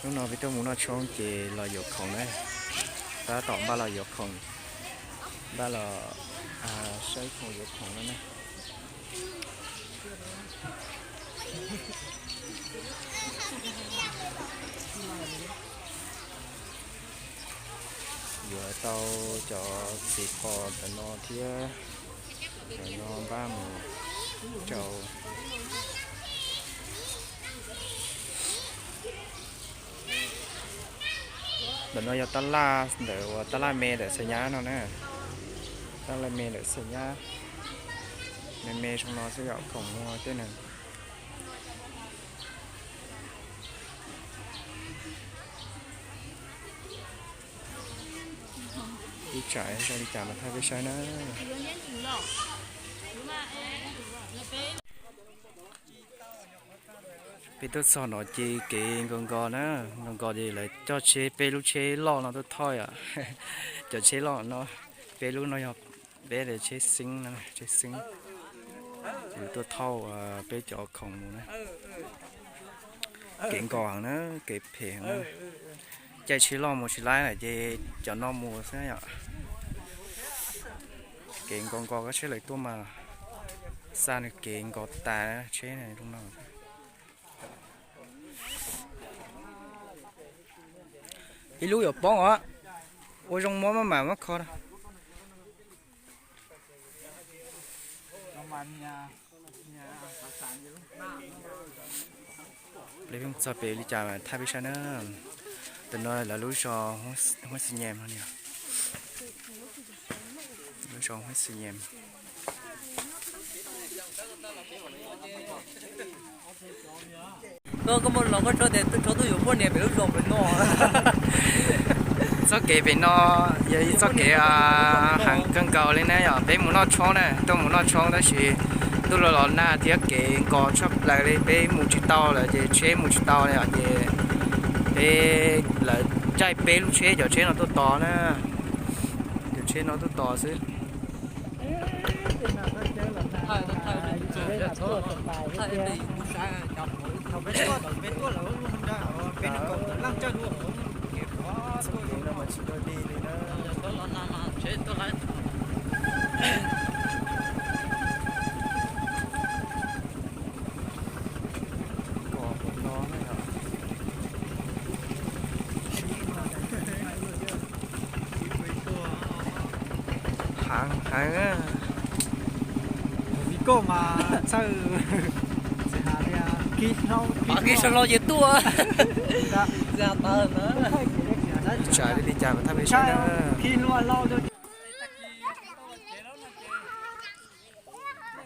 Hnub no peb tuaj mus noj tshoob ces los yuav khoom na. Tab tom npaj los yuav khoom, npaj los saib khoom yuav khoom no na. Yuav tau cov txiv qos ntawm no thiab, cov no npaj mus rau. Ntawm no yog tab laj ntawm uas tab laj me ntawm Xais Nyab no na. Tab laj me ntawm Xais Nyab, me me zoo no xwb yom, khoom muag tej neeg. Ib tsam zoo li cas mas thaij peb saib na. Peb tuaj txog no ces kev nkos nkos na, nkos nkos ces lawv coj tsheb, peb lub tsheb loj no tuaj thauj yom. Cov tsheb loj no, peb lub no yog peb tsheb xeeb, tsheb xeeb. Ces tuaj thauj peb cov khoom mus na. Kev nkos heev na, kev phem heev na. Caij tsheb loj mus tsis laib lawm ces cov no mus xwb yom. Kev nkos nkos kab tsheb lawv tuaj mas xa nws kev nkos tas tsheb zoo no. Ib lub yuav poob os, ua zoo muab maj mam muab kho. Peb txog pem li cas mas thaij peb saib na. Tam no lawv lub zos Huab Xis Nyem no, lub zos Huab Xis Nyem. Koj, koj muaj hloov koj tshoob tes, tshoob tuaj yuav poj niam pem lub zos pem no. Txoj kev pem no yog ib txoj kev heev kawg nkaus li na yom. Peb mus noj tshoob na, tuaj mus noj tshoob tab sis ntuj los los nag thiab kev nkos tshaj plaws li, peb mus tsis tau lawm ces tsheb mus tsis tau li yom, ces peb, lawv caij peb lub tsheb, cov tsheb no tuaj tos na. Cov tsheb no tuaj tos xwb. Heev heev. Koj mas txawj, kis hlo ces tuaj. Tsam li cas mas thaij peb saib na. Kis hlo lauj.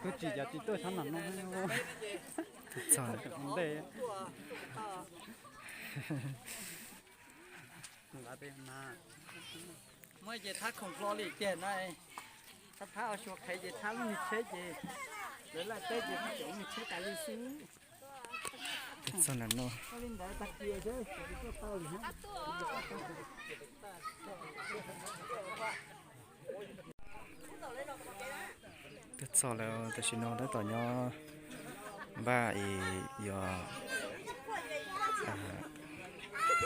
Tus tsis cov tsis tuaj sab nam no. Ntej. Muaj ces thab khoom hlo li tiag na. Thab thab ua xyuas qhev ces thab lub me tsheb ces lawv laj teb ces cov me tsheb tas li xwb. Txog nam no. Twb txog lawm, tam sim no tab tom nyob npaj es yuav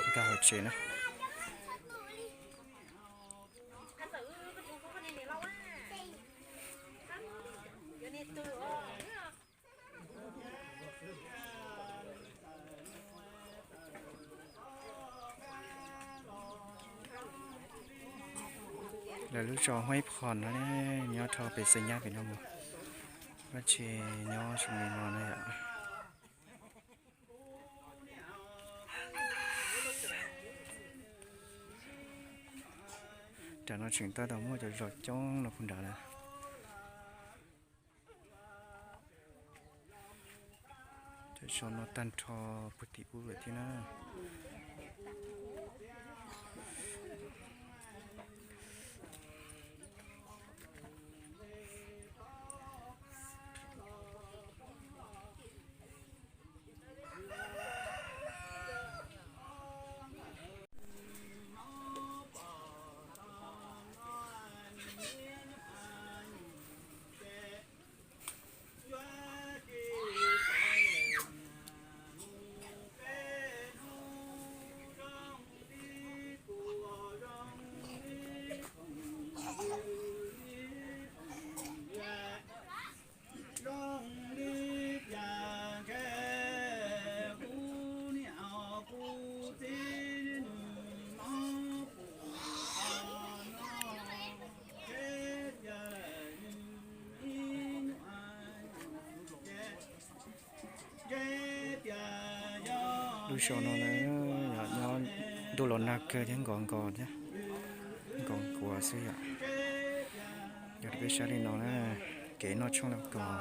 nkag hauv tsev na. Lawv lub zos Huaib Phom no nyob rau pem Xais Nyab pem no mus, Vaj Tse nyob zoo li no na yom. Nram no tseem tab tom muaj cov zos coob no puag nrad lawm. Cov zos no tag nrho puag tim ub lawm thiab na. Lub zos no na, yog nyob ntuj los nag kawg thiab nkos nkos thiab, nkos nkuav xwb yom. Yog rau peb saib li no na, kev noj tshoob noj kos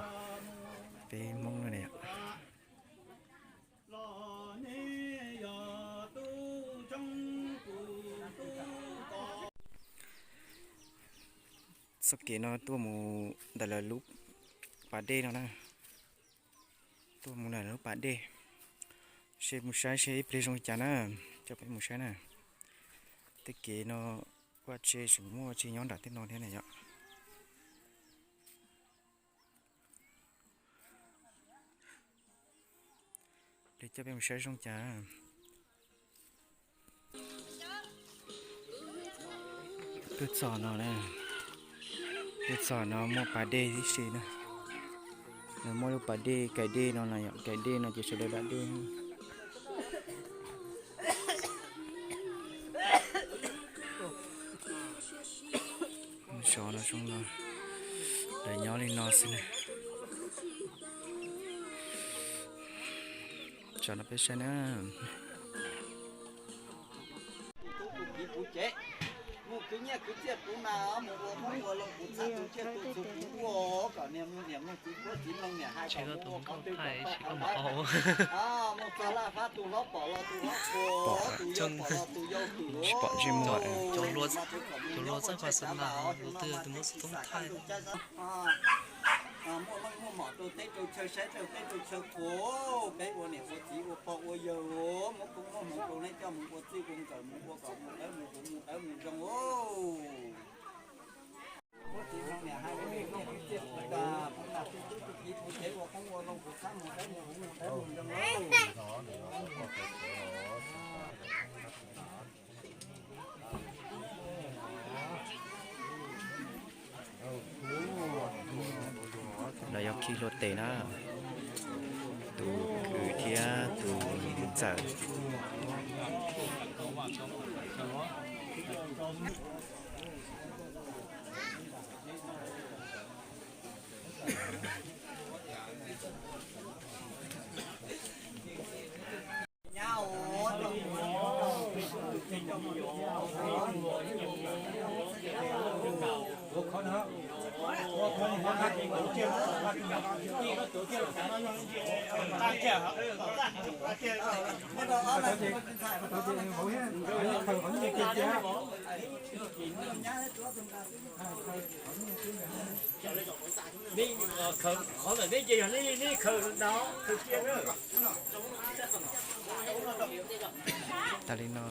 peb Hmoob no na yom. Txoj kev no tuaj mus ntawm lawv lub pas dej no na. Tuaj mus ntawm lub pas dej. Seb mus saib seb ib pliag zoo li cas na. Coj peb mus saib na. Tej kev no vaj tse tseem muaj tsev nyob nram tej no thiab na yom. Pliag coj peb mus saib zoo cas. Tuaj txog no na, tuaj txog no muaj pas dej tib si na. Nws muaj lub pas dej, kaim dej no na yom, kaim dej no ces sawv daws da dej. Zos no zoo no, lawv nyob li no xwb na. Tsom no peb saib na. Tsis koj tus nkauj thaij, tsis koj mus hau. Pom, tsis pom ntsej muag. Cov hluas txawj pha xav nas, tus twg tus nkauj thaij. Muaj leej muaj mom rau teb rau chaw saib rau teb rau chaw qhuas, peb ua niam ua txiv ua pog ua yawg, muab koob muab hmoov rau neb coj mus ua txij ua nkawm mus ua kom mus dawb mus huv mus dawb mus zoo. Muab txiv zoo niam hais, lawv yog khi hluav taws na, tus kwv thiab tus ntxawm. Qhov ntawm neb ces yog neb khaws ntag, khaws cia na. Tas li no